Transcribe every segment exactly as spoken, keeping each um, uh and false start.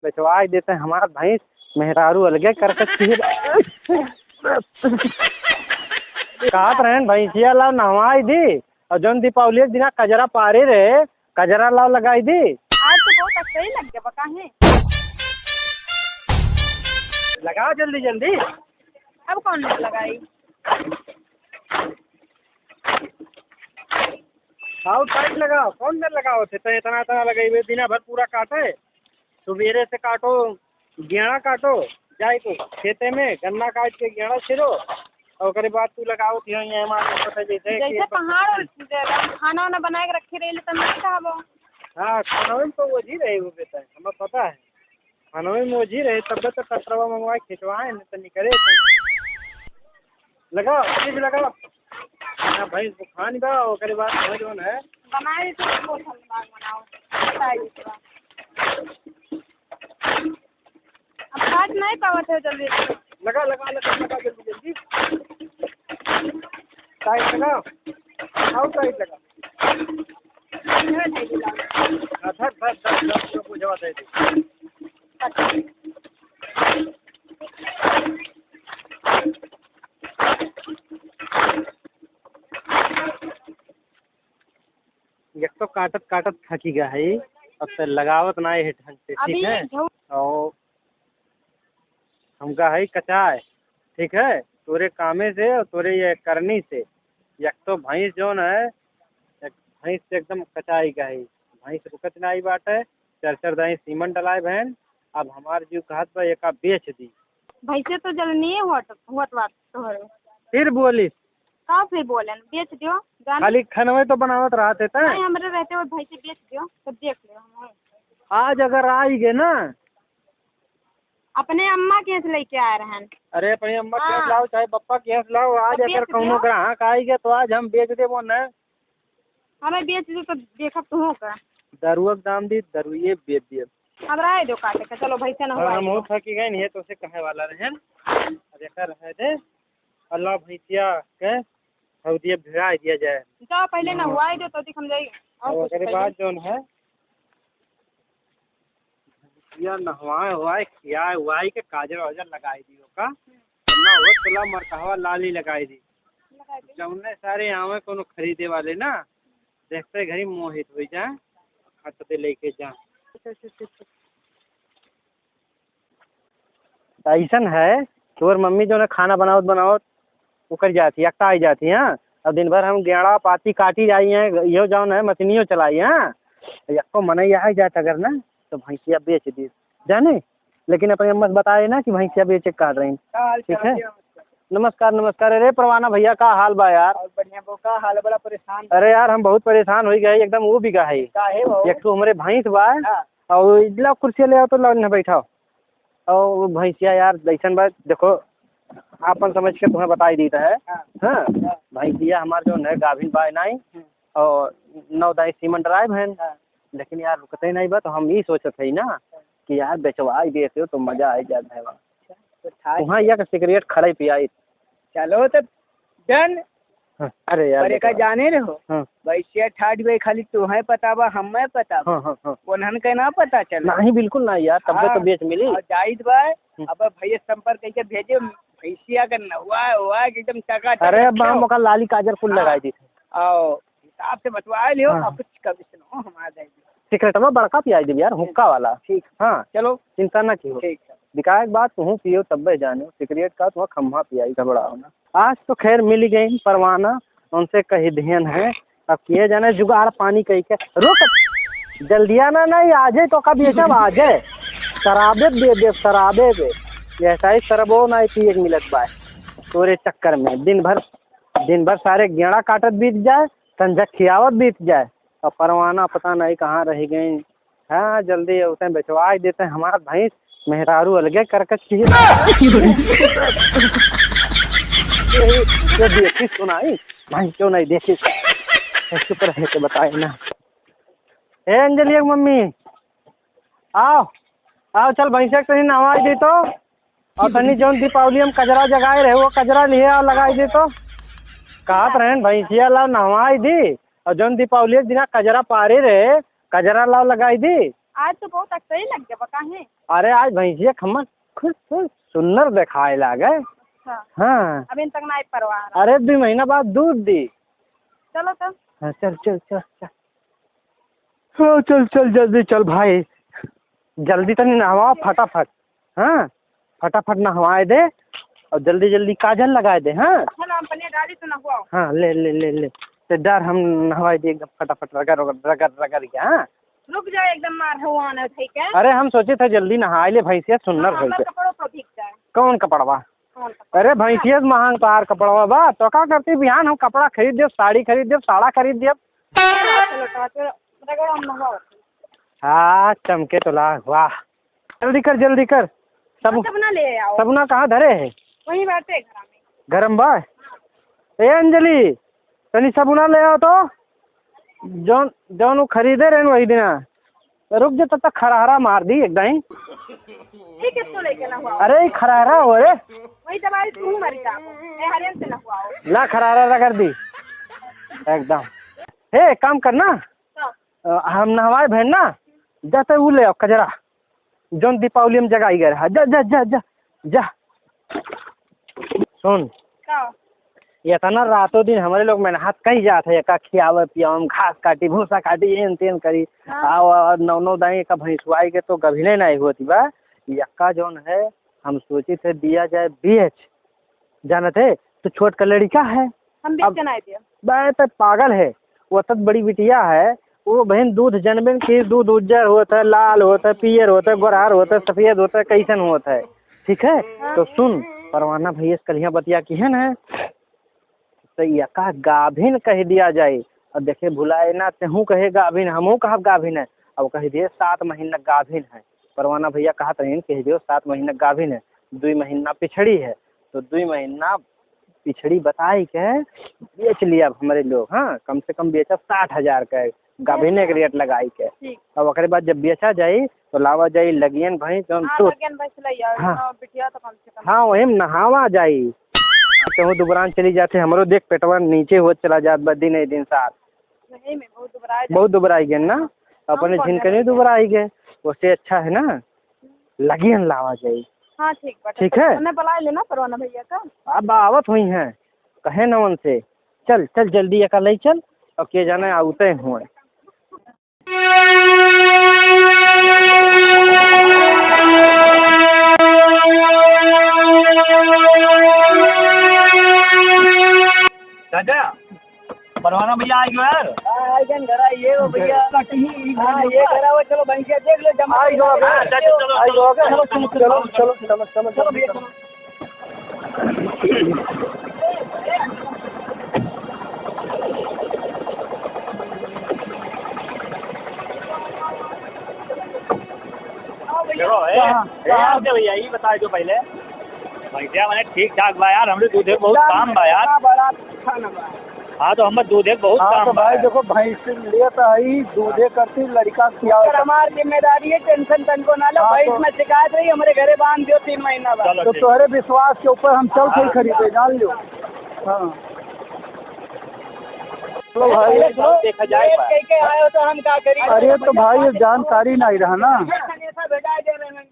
बेचवाई देते हमार भैंस, मेहरारू अलगे करकट की। कहत रहन भैंसिया लाओ नहवाई दी, और जौन दीपावली के दिना कजरा पारे रहे, कजरा लाओ लगाई दी। आज तो बहुत अच्छा ही लग गया, काहे? लगाओ जल्दी जल्दी। अब कौन लगाई? आओ टाइट लगाओ, कौन देर लगाओ थे? तो इतना इतना लगाई, दिना भर पूरा काटे। सुबेरे से काटो, गेड़ा काटो, जाए को खेते में गन्ना काट के गेड़ा छिरो, और ओकरे बाद तू लगाओ थी यहाँ मार पता जैसे कि जैसे पहाड़ और खाना वाना बना के रखे रहे तो नहीं खाबो। हाँ, खाना में तो वो जी रहे वो बेटा, हमें पता है, खाना में वो जी रहे, तब तो कतरवा मंगवा के खिंचवाए न तो निकले थे। लगाओ, तेज लगाओ। ना भाई, खान बा, ओकरे बाद वो जौन है। बनाए तो वो हम बाग बनाओ। बताइए थोड़ा। अब काट नहीं पावत है जल्दी। लगा, लगा, लगा, लगा जल्दी, जल्दी। टाइट लगा। आओ, टाइट लगा। हाँ, धर, धर, धर, धर, धर, बुझवा दे दे। एक तो काटत काटत थकी गया है, अब तो लगावत ना है ढंग से, ठीक अभी है? झौ- और हमका है कचाए, ठीक है? तोरे कामे से और तोरे ये करनी से, एक तो भैंस जौन है, एक भैंस से एकदम कचाई गई, भैंस रुकत ना आई बाटे, चार चार दाई सीमन डलाए बहन। अब हमार जीव कहत बा एका बेच दी। भैंसे तो जलनिए होत, होत बात तोहरे। फिर बोलिस? का फिर बोलन? बेच दियो, जान। खाली खनवे तो बनावत रहते त। नहीं, हमरे रहते हुए भैंसे बेच दियो, तो देख ले हम। आज अगर आई गे ना। अपने अम्मा के यहाँ से लेके आए रहन। अरे, अपने अम्मा के यहाँ हाँ। लाओ, चाहे पप्पा के यहाँ से लाओ, आज तो अगर बेच कौनो दियो। ग्राहक आई गे, तो आज हम बेच देबो न। हमें बेच दे तो देखब तुहू का। दरुआ के दाम दी, दरुए बेच दिए। अब रहे दो काटे का, चलो भैंसे न हाँ, हुआ हम हो। थकी गए नहीं, तो से कहे वाला रहन। अब एकर रहे दे, अल्लाह भैंसिया के हौदिया भिड़ा दिया जाए। जाओ पहले न हाँ। हुआ दो, तो हम जाई। और और कुछ ओकरे पहले। बाद जौन है, भैंसिया नहवाए हुआए, खियाए हुआए के काजर वाजर लगाई दी ओका। ना हो, तोला मरकहवा लाली लगाई दी। लगाई दी। जौने सारे आवे कोनो खरीदे वाले ना, देखते घरी मोहित हो जाए, खरीदे लेके जाए। अच्छा, अच्छा, अच्छा, अच्छा। अइसन है, तोर मम्मी जौन है खाना बनावत बनावत उकर जाती, एकटा आई जाती, हाँ। अब दिन भर हम गेड़ा पाती काटी जाई हैं, इहो जौन है मशीनियो चलाई, हाँ। एक्को मनई आई जात अगर ना, तो भैंसिया बेच दी, जाने। लेकिन अपने अम्मा से बताए ना कि भैंसिया बेचे के काट रही, का हाल ठीक चाल है? है? नमस्कार, नमस्कार। अरे परवाना भैया, का हाल बा यार? और बढ़िया बा, का हाल? बड़ा परेशान। अरे यार, हम बहुत परेशान हो गए, एकदम वो भी का है। काहे हो? एक तो हमरे भैंस बा, हाँ। और इजला कुर्सी ले आओ तो लाओ, यहाँ बैठाओ। और भैंसिया यार, जैसन बा, देखो, आपन समझ के तुम्हें बताई दीत है। हाँ। हाँ। हाँ। भैंसिया हमार जौन है गाभिन बा नाई, हम्म। और नौ दाई सीमन डराए बहन। हाँ। लेकिन यार, रुकते नहीं बा, तो हम ई सोचत है ना हाँ। कि यार, बेचवाई देते हो तो मजा आई जात है। अच्छा, तो ठाट वहाँ एक सिगरेट खड़े पियाई। चलो तो डन। हाँ, अरे यार, अरे का बताओ। जाने रहो? हाँ। भैंसिया ठाट गई, खाली तुम्हें पता बा, हमें पता बा। हाँ, हाँ, हाँ। उन्हन के ना पता चले। नहीं, बिल्कुल ना यार, तब हाँ। तो बेच मिली। और जाइत बा, हम्म। अब भैया संपर्क करके भेजे, भैंसिया के नहवा, हुआ के एकदम चकाचक अरे, अब रखो। हम ओकर लाली काजर कुल हाँ। लगाई दी। आओ, हिसाब से बतवा लियो, हाँ। और कुछ कमीशन हो, हमारा दे दियो। सिगरेटवा बड़का पियाई देब यार, हुक्का वाला। ठीक। हाँ। चलो। चिंता ना कियो। ठीक है। बिकाए के बाद तुहूँ पियो तब्बे जाने, सिगरेट का तुहूँ खम्हा पियाई घबराओ ना। आज तो खैर मिल गई परवाना, उनसे कही दिहन है, अब किए जाने जुगाड़ पानी कही के। रुक, जल्दिया ना, नहीं, आजे तो कब ये सब आजे। शराबे दे दे, शराबे दे। ये ऐसा ही शरबो ना पिए के मिलत बा तोरे चक्कर में। दिन भर, दिन भर सारे गेड़ा काटत बीत जाए, संझा खियावत बीत जाए, और परवाना पता नहीं कहाँ रह गई। हाँ, जल्दी उसे बेचवाई देते हैं हमार भैंस, मेहरारू अलगे करकट की। ये, ये देखी सुनाई, भाई क्यों नहीं देखी? चुप रहे के बताए ना। ए अंजलि के मम्मी, आओ, आओ चल भैंसे के तनी नहवाई दे तो, और तनी जौन दीपावली हम कजरा जगाए रहे, वो कजरा लिहे आओ लगाई दे तो। कहत रहन भैंसिया लाओ नहवाई दी, और जौन दीपावली के दिना कजरा पारे रहे, कजरा लाओ लगाई दी। आज तो बहुत अच्छा ही लग गया, काहे? अरे, आज भैंसिया खम्मा खुश, खुश, सुन्नर देखाए लागे। अच्छा। हाँ। अभी तक नाई परवाह रहा। अरे, दुइ महीना बाद दूध दी। चलो तो। हाँ, चल, चल, चल, चल। हाँ, चल, चल, जल्दी चल भाई, जल्दी तनी नहवा फटाफट। हाँ, फटाफट नहवाए दे और जल्दी जल्दी काजल लगाए दे। हाँ। चलो, हम अपने गाड़ी से नहवाओ। हाँ, ले, ले, ले, ले। ते डर हम नहवाए दे एकदम फटाफट, रगड़, रगड़, रगड़, रगड़ के, हाँ। रुक जाओ, एकदम मार हवान है, ठीक है? अरे, हम सोचे थे जल्दी नहाए ले, भैंसिया सुन्नर हाँ, होई हमार के। कपड़ों तो भीग जाए। कौन कपड़वा? कौन कपड़ा? अरे, भैंसिया से महंग तोहार कपड़वा बा, तो का करती, बिहान हम कपड़ा खरीद देब, साड़ी खरीद देब, साड़ा खरीद देब। चलो, चलो, चलो, रगड़ो, हम नहवाओ। हाँ, चमके तो ला, वाह। जल्दी कर, जल्दी कर। सब हाँ, सबुना ले आओ। सबुना कहाँ धरे है? वहीं बाटे घर में। घर में बा? ए अंजलि, तनी सबुना ले आओ तो। जौन, जौन उ खरीदे रहे वही दिना। रुक जा, तब तक खरहरा मार दी एकदम। ठीक है, तो लेके नहवाओ। अरे, ई खरहरा हो रे। वही दवाई तू मर जाओ। मैं हरियन से नहवाओ। ला, खरहरा रगड़ दी एकदम। हे, एक काम करना। हाँ। अ, हम नहवाए भैन ना, जाते उ ले आओ कजरा, जौन दीपावली में जगाई गए रहा। जा, जा, जा, जा, जा। सुन, का? इतना रातों दिन हमरे लोग मेहनत कही जात है, एका खियावे पियावे में, घास काटी, भूसा काटी, एन तेन करी। हाँ। आओ, आओ, नौ नौ दाई एका भैंसुआई के तो गभिने नहीं होती बा। यक्का जौन है, हम सोची थे दिया जाए बेच। जानत है, तू छोट का लड़का है। हम बेच अब के ना दिया। बे, तो पागल है, वो तब बड़ी बिटिया है, वो बहन दूध जनबे न की, दूध उज्जर होत है, लाल होत है, पियर होत है, गोरहर होत है, सफेद होत है, कैसन होत है, ठीक है? हाँ। तो सुन, परवाना भैया से कलिया बतिया की है ना, तो यका गाभिन कह दिया जाए। और देखे, भुलाए ना, तेहू कहे गाभिन, हमहू कहब गाभिन है। अब कह दिए, "सात महीना गाभिन है।" परवाना भैया कहत रहीन, "कह दियो, सात महीना गाभिन है, दुई महीना पिछड़ी है।" तो दुई महीना पिछड़ी बताई के बेच लिया हमरे लोग, हाँ, कम से कम बेचब साठ हजार के, गाभिने के रेट लगाई के। ठीक। अब ओकरे बाद जब बेचा जाई, तो लावा जाई लगियन भैंस, जौन हाँ, तू लगियन भैंस ले आओ, हाँ। हाँ, बिटिया तो कम से कम। हाँ, वही में नहावा जाई। कहूँ दुबरान चली जाते, हमरो देख पेटवा नीचे होत चला जात बा दिन ए दिन साथ। सही में बहुत दुबराए बहुत दुबराई गए ना, हाँ, अपने कौन झिनकनी जाने? दुबराई गए, उससे अच्छा है ना, लगियन लावा जाई। हाँ, ठीक बा, ठीक है? उन्हें बुला लेना परवाना भैया का। अब आवत हुई हैं, कहे न उनसे, "चल, चल, जल्दी एका ले चल," और के जाने आवते हुए। चाचा, परवाना भैया आ गयो यार। हाँ, आ गए, घर आइए हो भैया। हाँ, ये घर आओ, चलो भैंसिया देख लो, जमा आ गयो, हाँ, चाचा, चलो, आ गयो, चलो, चलो, चलो, चलो, चलो, चलो, चलो भैया, चलो। देखो, ए, हाँ, ए, हाँ। आपके भैया, ये बताइ दो पहले। भैंसिया मने ठीक ठाक बा यार, हमरे दूधे बहुत काम बा यार। बड़ा अच्छा ना बा। हाँ, तो हमर दूधे बहुत हाँ, काम तो बा भाई यार। देखो, भैंस लेत हई, दूधे करती, लड़का खियाओ। अगर हमार जिम्मेदारी है, टेंशन तनको ना लो, हाँ, भैंस तो में शिकायत रही, हमरे घरे बांध दियो तीन महीना बाद। चलो, तो ठीक। तोहरे विश्वास के ऊपर हम चल के हाँ। खरीदे, जान लो। हाँ। चलो भाई। पहले देखा जाए एक एक कह के आए हो तो हम का करी? अरे तो भाई, ये जानकारी नहीं रहा ना।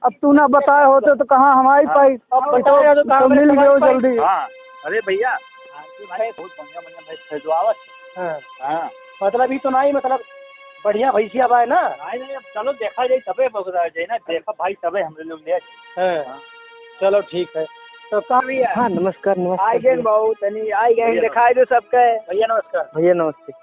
अब तू ना बताए होते तो कहाँ हम आई पाई? अब बताए हो तो तो, कहाँ तो मिल गए जल्दी। हाँ, अरे भैया, आपके भाई बहुत बढ़िया बढ़िया भैंस खरीदवावत। हाँ। हाँ। मतलब ये तो नहीं, मतलब बढ़िया भैंसिया बा ना? नहीं, नहीं, अब चलो देखा जाए तबे बगदा जाए ना, देखा भाई तबे हमरे लोग ले आए। हाँ। हाँ। चलो ठीक है। तो कहाँ भैया? हाँ, नमस्कार, नमस्कार आई गए भैया। बहुत, तनी आई गए, भैया दिखाई दो सबके। भैया नमस्कार। भैया नमस्ते।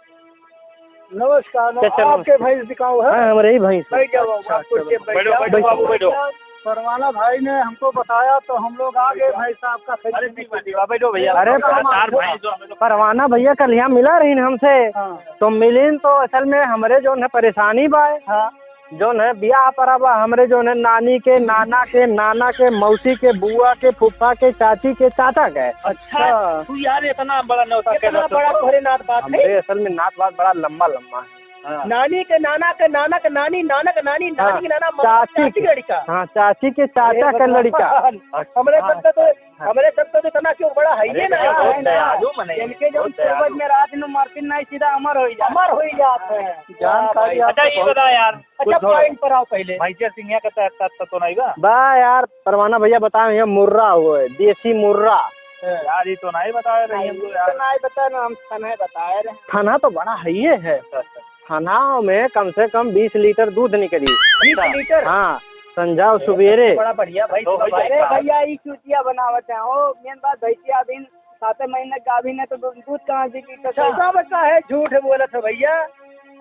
नमस्कार, चाचा आपके नमस्ते। भैंस दिखाओ है? हाँ, हमारे ही भैंस है। बैठ जाओ, अच्छा, आप कुर्सी पे चलो। बैठ बैठो, जाओ। बैठो बाबू, बैठो। परवाना भाई ने हमको बताया तो हम लोग आ गए भाई साहब का खरीदने के लिए। अरे ठीक बा, ठीक बा, बैठो भैया। अरे चार भाई जो हम लोग परवाना भैया कल यहाँ मिला रही हमसे, हाँ। तो मिलीन तो असल में हमरे जो है परेशानी बा, हाँ। जो है बियाह पर अब हमरे जो है नानी के, नाना के, नाना के, मौसी के, बुआ के, फूफा के, चाची के, चाचा के। अच्छा, अच्छा। तू यार इतना बड़ा न्योता इतना कैसे बड़ा तोहरे नात बात है? हमरे असल में नात बात बड़ा लंबा लंबा है। हाँ। नानी के नाना के नाना के नानी, नाना के नानी, हाँ। नानी के नाना, मतलब चाची चाची के के, लड़का। हाँ, चाची के चाचा अरे के लड़का। भगवान, हमरे हाँ। सब का तो, हाँ। हमरे सब का तो इतना क्यों बड़ा है ये अरे ना बहुत है। दयालु मने, इनके जो बहुत दयालु। पूर्वज में राज न मरती नहीं, सीधा अमर हो ही जात। अमर हो ही जात है। जानकारी अच्छा, आपको ये बहुत बताओ यार, अच्छा, कुछ point पर आओ पहले। भैंसिया सिंघिया का तो, का, का तो नहीं बा? बा यार, परवाना भैया बताए, ये मुर्रा हुए, देसी मुर्रा। हाँ। यार, ये तो नहीं बताए रहे हाँ, हम तो ये यार। तो नहीं बताए ना, हम थनहे बताए रहे। थनहा तो बड़ा है, ये है। अच्छा, अच्छा। थनहा में कम से कम बीस लीटर दूध निकली। बीस लीटर? हाँ, संझा और सुबेरे। बड़ा बढ़िया भाई, तो भाई, अरे हाँ। भैया, ई चूतिया बनावत है। ओ, मेन बात, भैंसिया अभी साते महीने गाभिन है, तो दू-, दूध कहाँ से लीटर? अच्छा, सब काहे झूठ बोलत है भैया?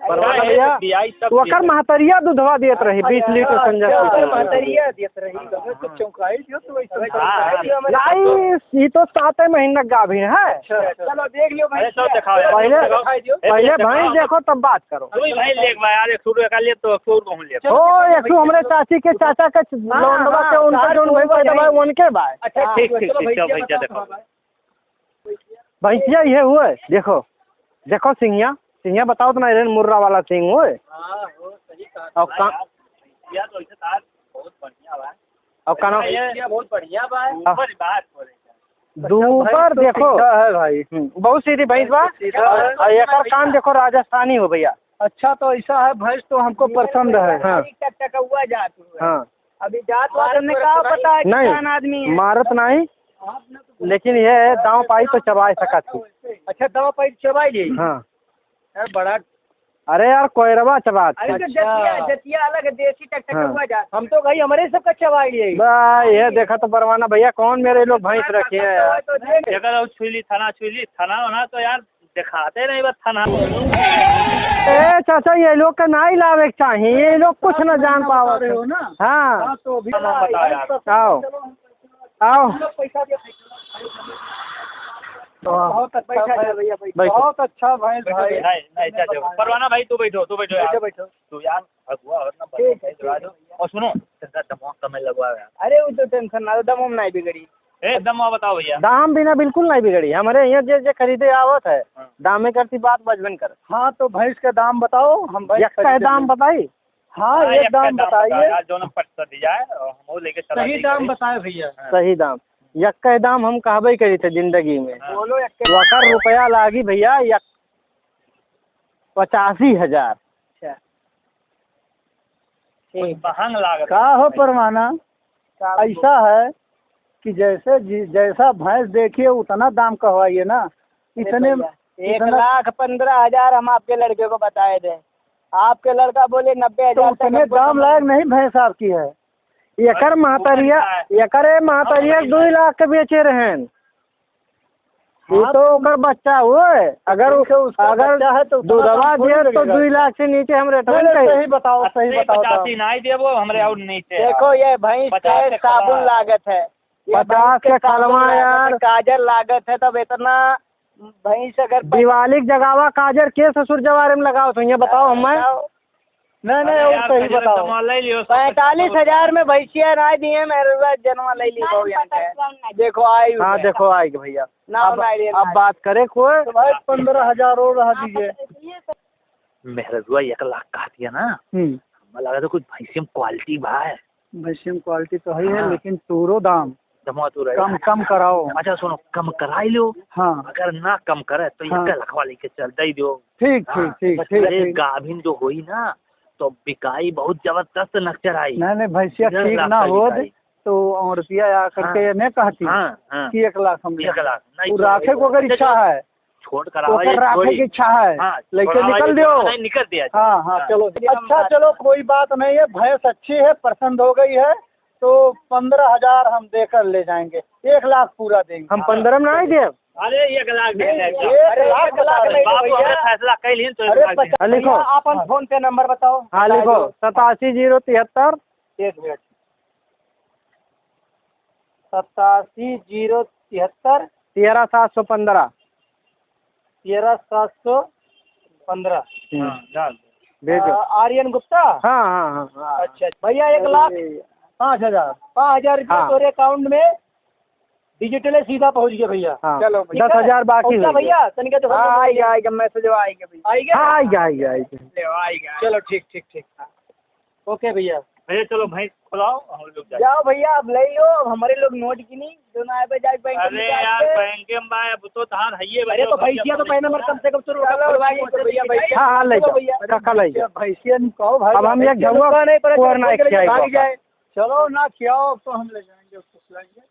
परवाना अरे भैया, बियाई सब ओकर चीज है। महतरिया दूधवा देत रही, बीस लीटर अच्छा, संझा अच्छा, सुबेरे। महतरिया देत रही। हाँ, तो हाँ। चौंकाई दियो तो वैसे हाँ, हाँ। चौंकाई दियो हमारे लाई, ई तो साते महीना गाभिन है। अच्छा, अच्छा। चलो देख लियो भाई। अरे, सब दिखाओ यार, पहले, दिखाओ। पहले ए, भैंस दिखाओ। देखो, तब बात करो। तू ही भाई लेके बा यार, एक सौ रुपया का ले तो एक सौ और कहूँ ले। चलो, ओ, चलो, एक सौ हमरे चाची के चाचा के हाँ, लौंडवा हाँ, के, उनका चार जौन सौ भैंस रुपया दबा, भाई। उनके बा। अच्छा, हाँ, ठीक, ठीक, चलो, ठीक, भैया, चलो, भैया, बताओ, देखो। भैंसिया ये हुए, देखो, देखो सिंघिया, सिंघिया बताओ तो ना, रेन मुर्रा वाला सिंह हुए। हाँ, वो सही कहा और तुमने का यार, भैंसिया तो ऐसे तार बहुत बढ़िया बा। और कानो भैंसिया बहुत बढ़िया बा। हाँ। ऊपर बात बोले। दू अच्छा, भैंस ऊपर तो देखो। सीधा है भाई। हम्म, बहुत सीधी भैंस बा। भैंस तो सीधा है। और एकर कान देखो, राजस्थानी हो भैया। अच्छा, तो ऐसा है, भैंस तो हमको पसंद है। हाँ। टकटकौआ जात हुआ। हाँ। अभी जात वात ने का पता है, नहीं, किसान आदमी है। मारत नहीं, लेकिन ये है, दाँव पाई तो चबाए सकत ही। अच्छा, दाँव पाई चबाई ले। हाँ। यार, बड़ा अरे यार, कोयरवा चबात अरे, है। तो जतिया, अच्छा। जतिया अलग है, देसी टकटकौआ हाँ। जात। हम तो भाई हमरे सब का चबाई ले। बा, ये देखा तो परवाना भैया, कौन मेरे लोग भैंस रखे हैं यार। तो देख। एकर और छुई ली, थना छुई ली, थना वना तो यार दिखाते नहीं बस थना। ए चाचा, ये लोग का नाई लावे के चाहिए, ये लोग कुछ न जान पावत है। ना? हाँ। हाँ, तो अभी हम बताओ यार। आओ, आओ। बहुत अच्छा भैंस, बैठो। बहुत अच्छा भैंस भाई। नहीं, नहीं, चाचा, परवाना भाई, तू बैठो, तू बैठो यार। बैठो, बैठो। तू यार, अगुआ और ना ठीक है, बैठो, ठीक है। और सुनो, तेरा दिमाग कम लगवा यार। अरे, वो तो tension ना लो, दम हम नहीं बिगड़ी। ए, दाम बताओ भैया। दाम बिना बिल्कुल नहीं बिगड़ी। हमरे यहाँ जे, जे खरीदे आवत है, हाँ। दामे करती बात बजबन कर। हाँ, तो भैंस का दाम बताओ, हम भैंस यक्का खरीदे दाम हैं। बताई? हाँ, हाँ, एक यक्का दाम दाम बताइए। बताओ यार, जो ना पट कर दिया है, और हम वो लेके चला सही जाएंगे दाम भाई। बताए भैया। हाँ। सही दाम। यक्का दाम हम कहबे करी थे जिंदगी में। हाँ। बोलो यक्का दाम। वकर रुपया लागी भैया, यक-, पचासी हजार। अच्छा। ठीक। महंग लागत का हो है। परवाना, का हो? ऐसा है कि जैसे जि-, जैसा भैंस देखिए उतना दाम कहवाइए ना। अरे इतने, भैया, एक इतना लाख पन्द्रह हजार हम आपके लड़के को बताए थे, आपके लड़का बोले नब्बे हजार तो तक उतने हमको दाम समझ लायक नहीं भैंस आपकी है। एकर अरे, महतरिया, वो नहीं है। एकर ए महतरिया हाँ, दो लाख के बेचे रहेन। ये हाँ, तो तो ओकर बच्चा होए, अगर, ठीक है, उसका अगर बच्चा है तो उतना दूधवा दाम थोड़ी दिए तो लगेगा। दो लाख से नीचे हम रेट नहीं, नहीं नहीं, कही। सही बताओ, सही अस्सी बताओ, पचासी बताओ। नहीं देबो, हमरे और नीचे देखो, आओ। ये भैंस पचास के के साबुन खलवा। लागत है, ये पचास भैंस के के साबुन खलवा लागत है, यार। काजर लागत है, तब इतना भैंस अगर पच- दिवाली के जगावा काजर के ससुर जवारे में लगाओ, तो ये बताओ हमें। बताओ। नहीं, नहीं, अरे और यार, सही खजूर बताओ। जमा ले लियो, सब पैंतालीस हजार में भैंसिया ना दिए, मेरे पास जन्मा ले ली बहु यहाँ पे। देखो, आई हुई हाँ, है। देखो, आई गई भैया। ना, अब, ना, ये अब ना। बात करे कोई। तो भाई, पन्द्रह हजार और रह दीजिए। मेहररुआ एक लाख कहा दिया ना, हम्म। हमें लगा था कुछ भैंसिया में quality बा है। भैंसिया में quality तो है ही है, हाँ। लेकिन तोरो दाम दमवा तू रहे। कम, कम कराओ। अच्छा सुनो, कम कराई लो। हाँ। अगर ना कम करे तो हाँ। एक लखवा लेके चल दे दो। ठीक, हाँ, ठीक, ठीक, बस ठीक, अरे ठीक। गाभिन जो होई ना तो बिकाई बहुत जबरदस्त नक्चर आई। नहीं, नहीं, भैंसिया डेढ़ ठीक लाख ना का हो बिकाई। तो औरतिया आ करके हाँ। ये नहीं कहती हाँ, हाँ। कि एक लाख हम एक लाख, नहीं वो तो राखे को अगर अच्छा, इच्छा चलो। है, छोट करावा ओकर ये राखे छोड़ी। की इच्छा है, हाँ, लेके छोड़ावा निकल ये दियो। छोड़ावा नहीं, निकल दिया। हाँ, हाँ, हाँ। चलो। अच्छा, चलो, कोई बात नहीं है, भैंस अच्छी है, पसंद हो गई है, तो पन्द्रह हजार हम देकर ले जाएंगे, एक लाख पूरा देंगे। हम हाँ। पन्द्रह में नहीं देब। अरे, एक लाख दे नहीं, देंगे। एक लाख अरे, एक लाख बता रहे। नहीं बाबू, भैया। हमने फैसला कर लिया, तो एक अरे, लाख दे। पचास, हाँ, लिखो। भैया, अपन हाँ। PhonePe number बताओ। हाँ, लिखो, बताओ। सतासी जीरो तिहत्तर। एक मिनट। सतासी जीरो तिहत्तर। तेरह सात सौ पन्द्रह। तेरह सात सौ पन्द्रह। हम्म। हाँ, डाल दो। भेजो। आ, आर्यन गुप्ता? हाँ, हाँ, हाँ, हाँ। अच्छा, भैया, एक लाख अरे। पाँच हजार। पाँच हजार रुपया हाँ। तोरे account में डिजिटल है, सीधा पहुँच गया भइया। हाँ, चलो भइया। दस हजार बाकी पहुँचा हो गया। भइया, तनिका तो हाँ, आइगा, आइगा, मैसेज आइगा भइया। आइगा? हाँ, आइगा, आइगा, आइगा। ले, आइगा। चलो, ठीक, ठीक, ठीक। ओके भइया। भइया, चलो भैंस खोलाओ, हम लोग जाए। जाओ भइया, अब ले लो, अब हमरे लोग नोट गिनी, जो ना आए पे जाए बैंक अरे निकाल यार, के। बैंक में बा, अब तो तहार हइये अरे भइया, तो भैंसिया तो पहले मर, कम से कम तो रोका चलो, खोलवा ठीक है के भइया, भैया। हाँ, हाँ, ले चलो जाओ। भैया। काका, ले जाओ। भैंसिया निकाओ भाई, अब हम जाओ। एक झउआ चलो, नहीं, पर कोर ना खियाई चलो, बाबा। जाए। चलो ना खियाओ, अब तो हम ले जाएंगे, अब कुछ लाइए।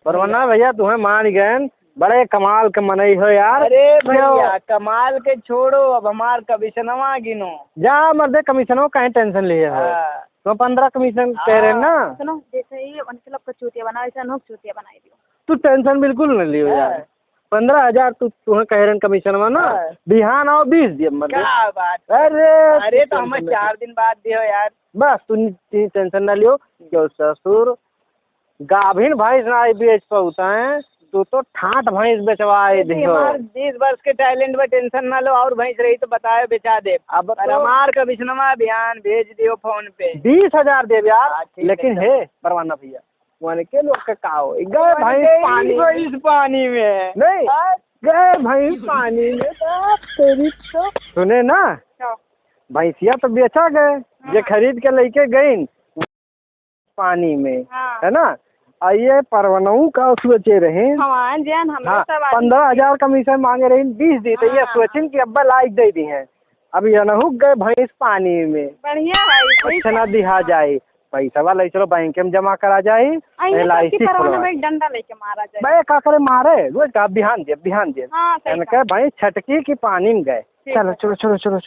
परवाना भइया, तुहें मान गएन, बड़े कमाल के मनई हो यार। अरे भइया, कमाल के छोड़ो, अब हमार कमीशनवा गिनो। जा मर्दे, कमीशनवा काहे टेंशन लिए हो? हाँ। तो पन्द्रह कमीशन कह रहे ना। हाँ। सुनो, जैसे ही उनके लोग को चूतिया बनाओ, ऐसे अनोख चूतिया बनाई दियो। तू टेंशन बिल्कुल न लियो यार। हाँ। पन्द्रह हजार तू, तुहें कह रहे कमीशनवा ना, हाँ। बिहान आओ, बीस दिए मर्दे। क्या बात? अरे, अरे, तू तो हमें टेंशन न ले। चार दिन बाद दियो यार। बस, तू नी-, नी टेंशन ना लियो, क्यों ससुर, गाभिन भैंस ना आई बेच पाउता है, तू तो ठाट भैंस बेचवाए अरे दियो। हमार बीस वर्ष के टैलेंट में टेंशन ना लो, और भैंस रही तो बतायो, बेचा दे। अब और तो हमार कमिश्नवा बिहान भेज दियो फोन पे। बीस हजार देब यार, हाँ, ठीक है, लेकिन चलो। हे परवाना भैया, वनके लोग के का हो, गए वनके भैंस ही पानी में। भैंस पानी में। नहीं, हाँ। गए भैंस पानी में, बाप तेरी तो। सुने ना, हाँ। भैंसिया तो बेचा गए, जे हाँ। खरीद के लेके गईन, पानी में, हाँ। है ना? आ ये परवनऊ का सोचे रहे। हाँ, जान, हमरे हाँ, सब आदमी पन्द्रह हजार कमीशन मांगे रहे, बीस दी, तो ये हाँ। सोचिन कि अब्बा लाइक दे दी है। अब ये नहुक गए भैंस पानी में। बढ़िया भाई, सही अच्छा ना बात। दिहा हाँ। जाए, पैसा वाला चलो बैंक में जमा करा जाए, आ, ये एल आई सी सबकी परवाना खोलवा। में एक डंडा लेके मारा जाए। बे का करे मारे, रोज का बिहान दे, बिहान दे। हाँ, सही इनके कहा। भैंस छटकी की पानी में गए। ठीक चलो, है। चलो, चलो, चलो, चलो।